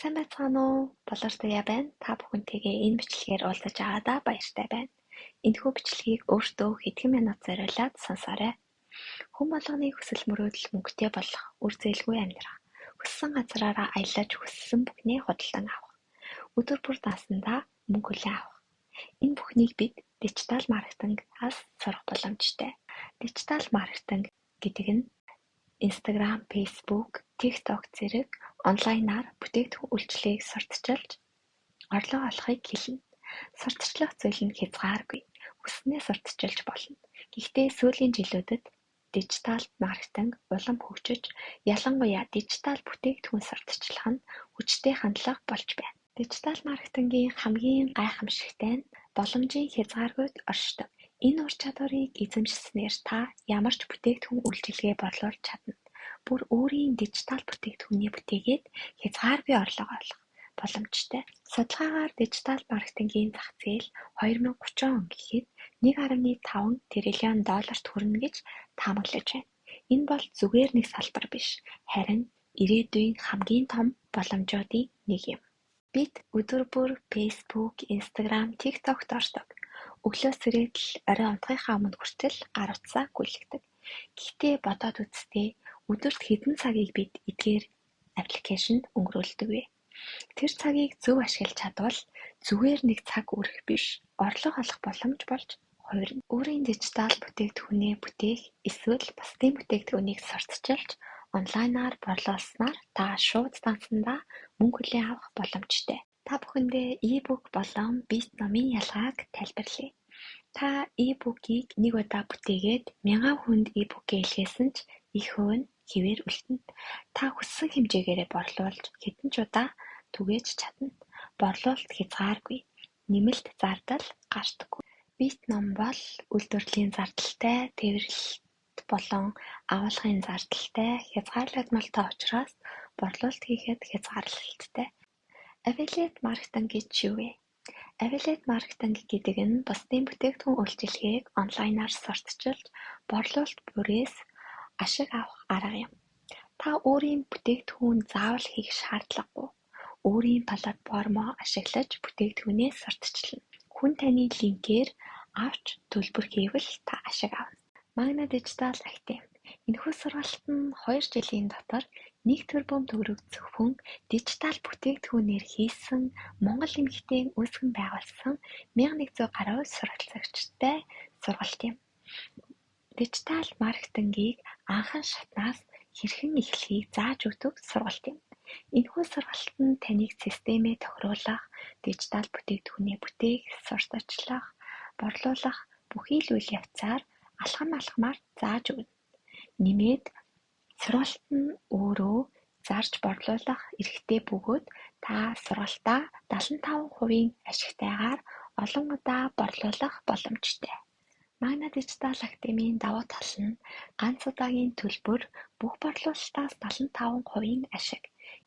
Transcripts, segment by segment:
Сайн байцгаана уу? Болор Туяа байна. Та бүхэнтэйгээ энэ бичлэгээр уулзаж байгаадаа баяртай байна. Энэхүү бичлэгийг өөртөө хэдхэн минут зориулаад сонсоорой. Хүн болгоны хүсэл мөрөөдөл мөнгөтэй болох, үр зээлгүй амьдрах, хүссэн газраараа аялаж хүссэн бүхнээ худалдан авах, өдөр бүр дансандаа мөнгө хүлээн авах. Энэ бүхнийг бид дижитал маркетингаас сурах боломжтой. Дижитал маркетинг гэдэг нь Instagram, Facebook, TikTok зэрэг онлайнаар бүтээгдэхүүн үйлчилгээг сурталчилж орлого олохыг хэлнэ. Сурталчлах зүйл нь хязгааргүй. Хүссэнээ сурталчилж болно. Гэхдээ сүүлийн жилүүдэд дижитал маркетинг улам хөгжиж, ялангуяа дижитал бүтээгдэхүүн сурталчлах нь хүчтэй хандлага болж байна. Дижитал маркетингийн хамгийн гайхамшигтай нь боломжийн хязгааргүйд оршдог. Энэ ур чадварыг эзэмшсэнээр та ямар ч бүтээгдэхүүн үйлчилгээ борлуулж чадна. Бүр өөрийн дижитал бүтээгдэхүүнээ бүтээгээд хязгааргүй орлого олох боломжтой. Судалгаагаар дижитал маркетингийн зах зээл 2030 он гэхэд 1.5 триллион долларт хүрнэ гэж таамаглаж байна. Энэ бол зүгээр нэг салбар биш, харин ирээдүйн хамгийн том боломжуудын нэг юм. Бид өдөр бүр Facebook, Instagram, TikTok-т ордог. Өглөөс ирээд л орой унтахынхаа өмнө хүртэл гар утсаа гүйлгэдэг. Гэхдээ бодоод үзтээ өдөрт хэдэн цагийг бид эдгээр аппликейшнд өнгөрүүлдэг вэ? Тэр цагийг зөв ашиглаж чадвал зүгээр нэг цаг үрэх биш, орлого олох боломж болж хувирна. Өөрийн дижитал бүтээгдэхүүнээ бүтээх эсвэл бусдын бүтээгдэхүүнийг сурталчилж онлайнаар борлуулснаар та шууд дансандаа мөнгө хүлээн авах боломжтой. Та бүхэндээ e-book болон бит номын ялгааг тайлбарлая. Та e-book-ийг нэг удаа бүтээгээд мянган хүнд e-book-ээ илгээсэн ч их хувь нь хэвээр үлдэнэ. Та хүссэн хэмжээгээрээ борлуулж хэдэн ч удаа түгээж чадна. Борлуулалт хязгааргүй. Нэмэлт зардал гардаггүй. Бит ном бол үйлдвэрлэлийн зардалтай, тээвэрлэлт болон агуулгын зардалтай, хязгаарлагдмалтай учраас борлуулалт хийхэд хязгаарлалттай. Affiliate маркетинг гэж юу вэ? Affiliate маркетинг гэдэг нь бусдын бүтээгдэхүүн үйлчилгээг онлайнаар сурталчилж борлуулалт бүрээс ашиг авах арга юм. Та өөрийн бүтээгдэхүүн заавал хийх шаардлагагүй. Өөрийн платформоо ашиглаж бүтээгдэхүүнээ сурталчилна. Хүн таны линкээр авч төлбөр хийвэл та ашиг авна. Magna Digital Academy. Энэхүү сургалт нь 2 жилийн дотор 1 тэрбум төгрөг зөвхөн дижитал бүтээгдэхүүнээр хийсэн Монгол эмэгтэй үүсгэн байгуулсан 1100 гаруй суралцагчтай сургалт юм. Дижитал маркетингийг анхан шатнаас хэрхэн эхлэхийг зааж өгдөг сургалт юм. Энэхүү сургалт нь таныг системээ тохируулах, дижитал бүтээгдэхүүнээ бүтээх, сурталчлах, борлуулах бүхий л үйл явцаар алхам алхмаар зааж өгнө. Нэмээд сургалт нь өөрөө зарж борлуулах эрхтэй бөгөөд та сургалтаа 75% ашигтайгаар олон удаа борлуулах боломжтой. Magna Digital Academy-ийн давуу тал нь ганц удаагийн төлбөр бүх борлуулалтаас 75% ашиг.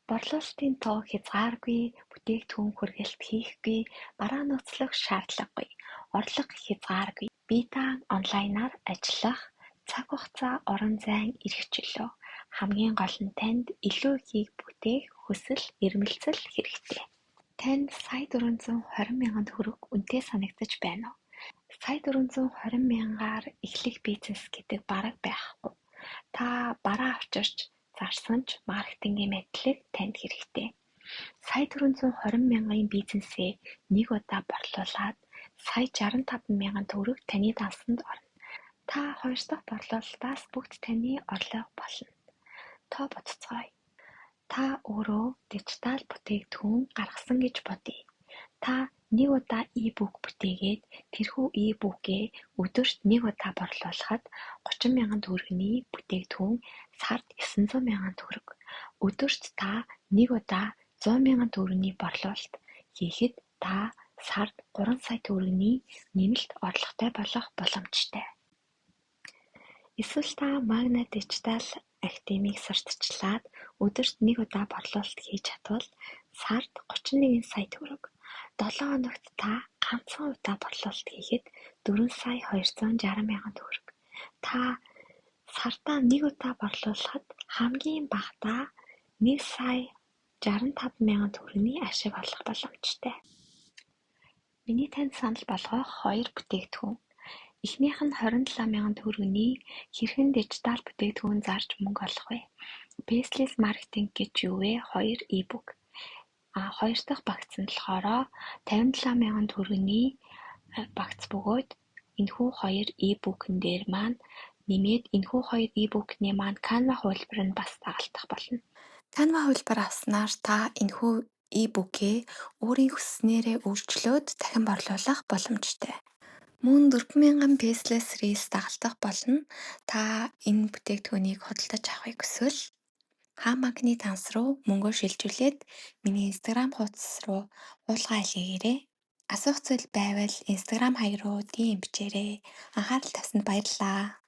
Борлуулалтын тоо хязгааргүй, бүтээгдэхүүн хүргэлт хийхгүй, бараа нөөцлөх шаардлагагүй, орлого хязгааргүй. Битаа онлайнаар ажиллах, цаг хугацаа, орон зайн эрх чөлөө. Хамгийн гол нь танд илүү ихийг бүтээх хүсэл эрмэлзэл хэрэгтэй. Танд сая 420 мянган төгрөг үнэтэй санагдаж байна уу? Сая 420 мянгаар эхлэх бизнес гэдэг бараг байхгүй. Та бараа авчирч зарсан ч маркетингийн мэдлэг танд хэрэгтэй. Сая 420 мянган бизнесээ нэг удаа борлуулад сая 65 мянган төгрөг таны дансанд орно. Та хоёр дахь борлуулалтаас бүгд таны орлого болно. Тоо бодцгооё. Та өөрөө дижитал бүтээгдэхүүн гаргасан гэж бодъё. Та нэг удаа e-book бүтээгээд тэрхүү e-book-ээ өдөрт нэг удаа борлуулахад 30 мянган төгрөгийн бүтээгдэхүүн сард 900 мянган төгрөг. Өдөрт та нэг удаа 100 мянган төгрөгийн борлуулалт хийхэд та сард 3 сая төгрөгийн нэмэлт орлоготой болох боломжтой. Эсвэл та Magna Digital Academy-г сурталчлаад өдөрт нэг удаа борлуулалт хийж чадвал сард 31 сая төгрөг. 7 хоногт та ганцхан удаа борлуулалт хийхэд 4 сая 260 мянган төгрөг. Та сардаа нэг удаа борлуулахад хамгийн багадаа 1 сая 65,000 төгрөгийн ашиг олох боломжтой. Миний танд санал болгох хоёр бүтээгдэхүүн. Эхнийх нь 27,000 төгрөгийн хэрхэн дижитал бүтээгдэхүүн зарж мөнгө олох вэ? Faceless marketing гэж юу вэ? 2 e-book. Хоёр дахь багц нь болохоор 57,000 төгрөгийн багц бөгөөд энэхүү хоёр e-book-н дээр маань нэмээд энэхүү хоёр e-book-ны маань Canva хувилбар нь бас дагалдах болно. Canva хувилбар авснаар та энэхүү e-book-ээ өөрийн хүссэнээрээ өөрчлөөд дахин борлуулах боломжтой. Мөн 4000 Faceless Reels дагалдах болно. Та энэ бүтээгдэхүүнийг худалдаж авахыг хүсвэл Хаан банкны данс руу мөнгөө шилжүүлээд миний Instagram хуудас руу хуулгаа илгээгээрэй. Асуух зүйл байвал Instagram хаяг руу DM бичээрэй. Анхаарал тавьсанд баярлалаа.